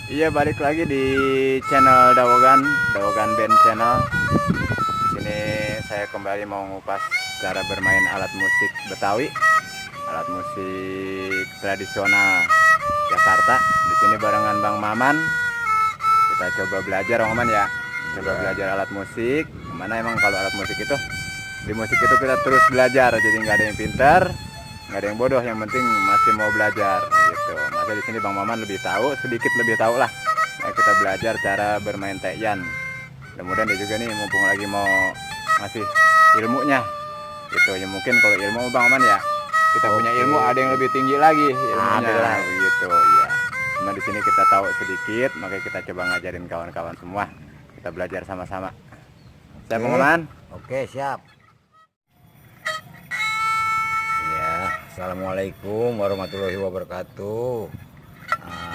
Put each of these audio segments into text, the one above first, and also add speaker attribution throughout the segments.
Speaker 1: Iya, balik lagi di channel Dawogan Band Channel. Di sini saya kembali mau ngupas cara bermain alat musik Betawi, alat musik tradisional Jakarta. Di sini barengan Bang Maman. Kita coba belajar, Bang Maman ya. Coba belajar alat musik. Mana emang kalau alat musik itu, di musik itu kita terus belajar. Jadi nggak ada yang pintar, nggak ada yang bodoh. Yang penting masih mau belajar gitu. Masa di sini Bang Maman lebih tahu, sedikit lebih tahu lah. Nah, kita belajar cara bermain teyan. Kemudian dia juga nih mumpung lagi mau ngasih ilmunya gitu ya. Mungkin kalau ilmu Bang Maman ya, kita punya ilmu ada yang lebih tinggi lagi ilmunya begitu ya. Cuma di sini kita tahu sedikit, makanya kita coba ngajarin kawan-kawan semua. Kita belajar sama-sama. Siap Bang Maman?
Speaker 2: Oke, siap. Ya, assalamualaikum warahmatullahi wabarakatuh.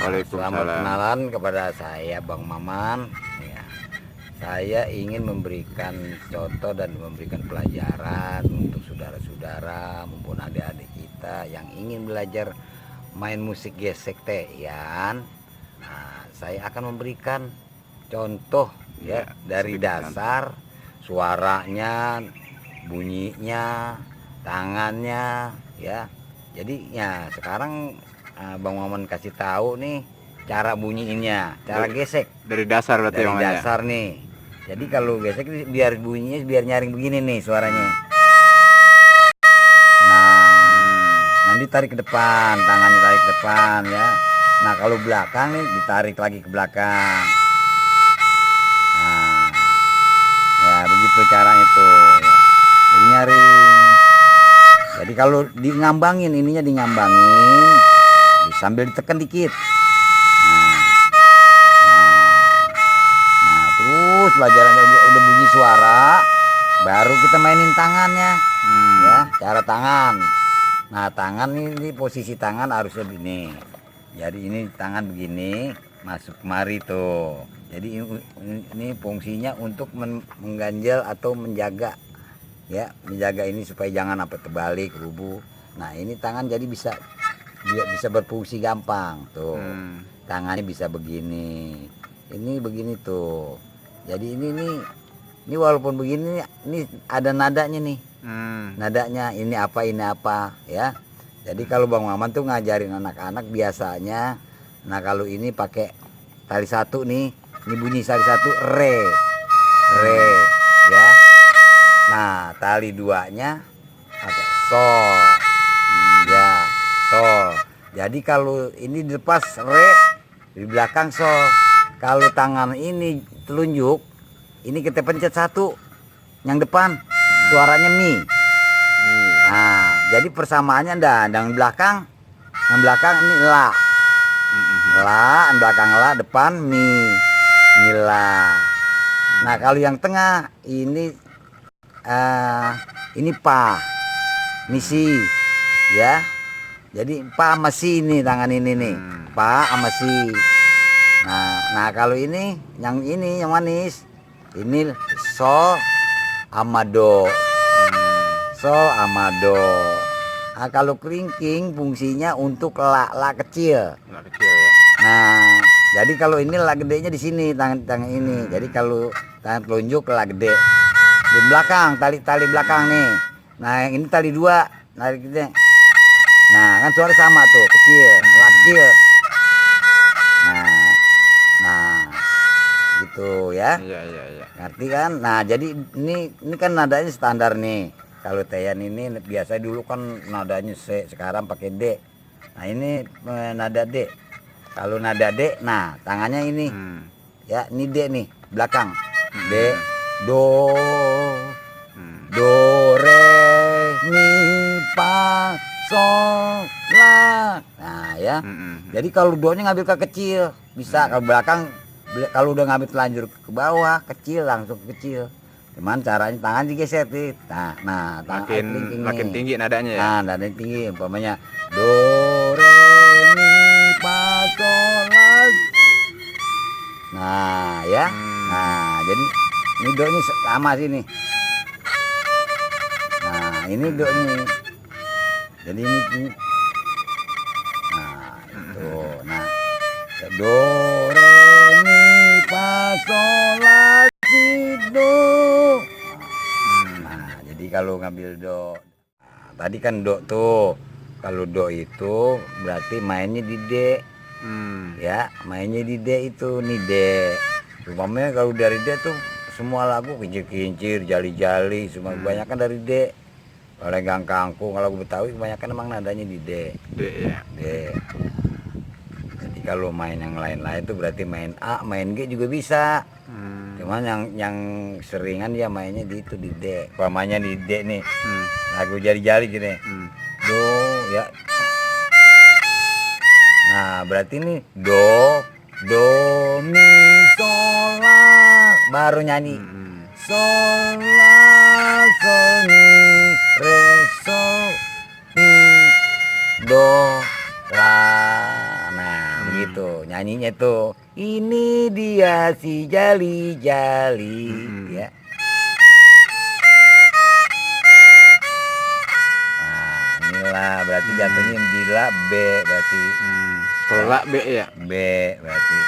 Speaker 2: Selamat kenalan kepada saya Bang Maman. Ya, saya ingin memberikan contoh dan memberikan pelajaran untuk saudara-saudara maupun adik-adik kita yang ingin belajar main musik gesek teyan. Saya akan memberikan contoh ya dari dasar suaranya, bunyinya, tangannya ya. Jadi ya sekarang Bang Maman kasih tahu nih cara bunyiinnya, cara gesek
Speaker 1: Dari dasar berarti
Speaker 2: dari
Speaker 1: Bang
Speaker 2: dasar nih. Jadi kalau gesek biar bunyinya biar nyaring begini nih suaranya. Nah, nanti tarik ke depan, tangannya tarik ke depan ya. Nah, kalau belakang nih ditarik lagi ke belakang. Nah, ya begitu caranya tuh. Jadi nyaring. Jadi kalau ngambangin ininya ngambangin sambil ditekan dikit. Nah, terus pelajarannya udah bunyi suara, baru kita mainin tangannya. Ya, cara tangan. Nah, tangan ini posisi tangan harusnya begini. Jadi ini tangan begini, masuk kemari tuh. Jadi ini fungsinya untuk mengganjal atau menjaga ya, menjaga ini supaya jangan apa terbalik rubuh. Nah, ini tangan jadi bisa berfungsi gampang tuh. Tangannya bisa begini, ini begini tuh. Jadi ini walaupun begini ini ada nadanya nih. Nadanya ini apa ya. Jadi kalau Bang Maman tuh ngajarin anak-anak biasanya, nah kalau ini pakai tali satu nih, ini bunyi tali satu re ya. Nah, tali duanya apa? Sol. Ya, sol. Jadi kalau ini dilepas re, di belakang sol. Kalau tangan ini telunjuk, ini kita pencet satu. Yang depan suaranya mi. Nah, jadi persamaannya yang belakang ini la. La, yang belakang la, depan mi. Mila. Nah, kalau yang tengah ini pa, misi ya. Jadi pa sama si ini tangan ini nih, pa sama si. Nah kalau ini yang manis, ini sol sama do, sol sama do. Nah kalau kelingking fungsinya untuk la kecil.
Speaker 1: La kecil ya.
Speaker 2: Nah jadi kalau ini la gedenya di sini tangan ini. Jadi kalau tangan telunjuk la gede. Di belakang tali belakang nih. Nah yang ini tali dua, tali gede. Nah kan suara sama tuh kecil, la kecil. Nah gitu ya.
Speaker 1: Iya.
Speaker 2: Ngerti kan? Nah jadi ini kan nadanya standar nih. Kalau teyan ini biasa dulu kan nadanya C, sekarang pakai D. Nah ini nada D. Kalau nada D, nah tangannya ini. Ya ini D nih belakang. D, do, do, re, mi, fa, sol, la. Nah ya. Jadi kalau doanya ngambil ke kecil bisa. Kalau belakang kalau udah ngambil telanjur ke bawah kecil langsung ke kecil. Cuman caranya tangan digeser nih. Nah
Speaker 1: makin tinggi nadanya ya.
Speaker 2: Nah nadanya tinggi umpamanya do, re, mi, fa, sol, la. Nah ya. Nah jadi ini do ini sama sini. Nah ini do ini. Jadi ini. Nah itu. Nah do, re, kalau ngambil do. Nah, tadi kan do tuh. Kalau do itu berarti mainnya di D. Ya, mainnya di D itu nih D. Umpamanya kalau dari D tuh semua lagu kincir-kincir, jali-jali, semua kebanyakan dari D. Kalau Lenggang Kangkung, kalau lagu Betawi kebanyakan emang nadanya di D.
Speaker 1: D ya.
Speaker 2: D. Jadi kalau main yang lain-lain tuh berarti main A, main G juga bisa. Cuman yang seringan dia mainnya di itu di D. Umpamanya di D nih. Lagu jali-jali gini. Do ya. Nah, berarti nih do, mi, sol, la, baru nyanyi. Sol, la, sol, mi, re, sol, mi, do, la. Nah, begitu nyanyinya tuh. Ini dia si jali-jali, ya. Nah, inilah berarti jatuhnya di la B berarti.
Speaker 1: Kalau la B ya.
Speaker 2: B berarti.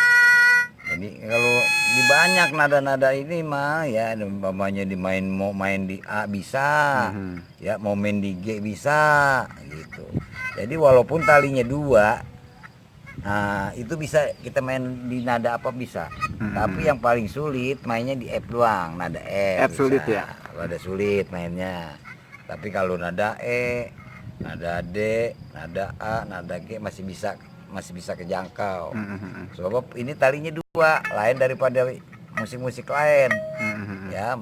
Speaker 2: Jadi kalau di banyak nada-nada ini mah ya umpamanya mau main di A bisa. Ya mau main di G bisa gitu. Jadi walaupun talinya 2, nah itu bisa kita main di nada apa bisa. Tapi yang paling sulit mainnya di F doang, nada F.
Speaker 1: F sulit ya.
Speaker 2: Nada sulit mainnya. Tapi kalau nada E, nada D, nada A, nada G masih bisa kejangkau. Sebab ini talinya 2, lain daripada musik-musik lain. Ya,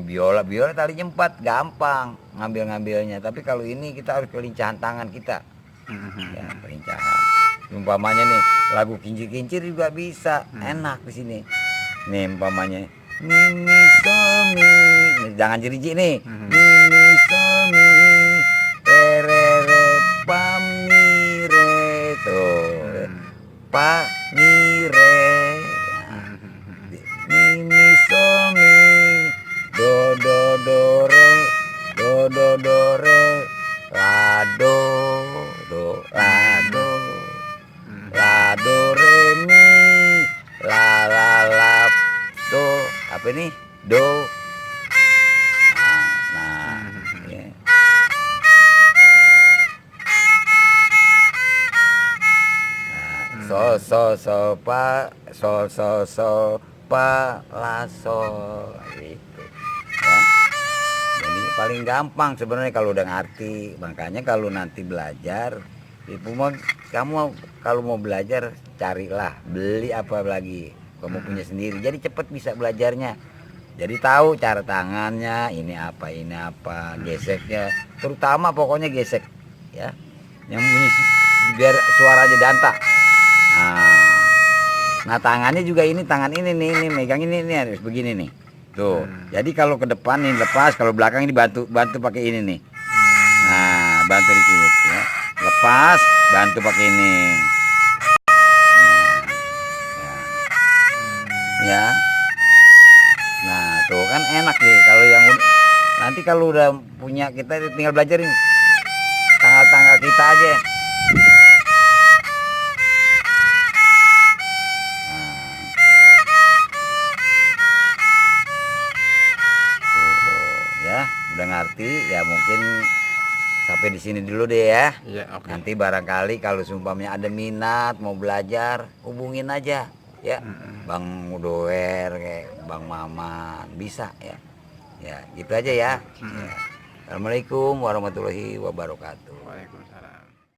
Speaker 2: biola talinya 4, gampang ngambilnya. Tapi kalau ini kita harus kelincahan tangan kita. Ya, kelincahan. Umpamanya nih, lagu kincir-kincir juga bisa, enak di sini. Nih umpamanya mi sol mi, jangan jeri-jeri nih. Mi sol mi, re fa mi re tuh. Fa mi re. Mi sol mi, do re, do re, la do la do re mi, la do, apa ini do. Nah ya. So pa la sol gitu ya. Jadi paling gampang sebenarnya kalau udah ngerti. Makanya kalau nanti belajar kamu kalau mau belajar carilah beli apa lagi kamu punya sendiri, jadi cepet bisa belajarnya. Jadi tahu cara tangannya, ini apa geseknya, terutama pokoknya gesek ya, yang bunyi biar suaranya dantang. Nah tangannya juga ini, tangan ini nih, ini megang ini harus begini nih tuh. Jadi kalau ke depan nih lepas, kalau belakang ini bantu pakai ini nih. Nah bantu dikit ya, lepas bantu pakai ini ya. Nah tuh kan enak nih kalau yang nanti kalau udah punya, kita tinggal belajarin tanggal kita aja. Ya udah ngerti ya, mungkin sampai di sini dulu deh ya.
Speaker 1: Iya, oke.
Speaker 2: Nanti barangkali kalau sumpamnya ada minat mau belajar, hubungin aja ya. Bang Udoer kayak Bang Maman bisa ya. Ya gitu aja ya. Ya. Assalamualaikum warahmatullahi wabarakatuh.
Speaker 1: Waalaikumsalam.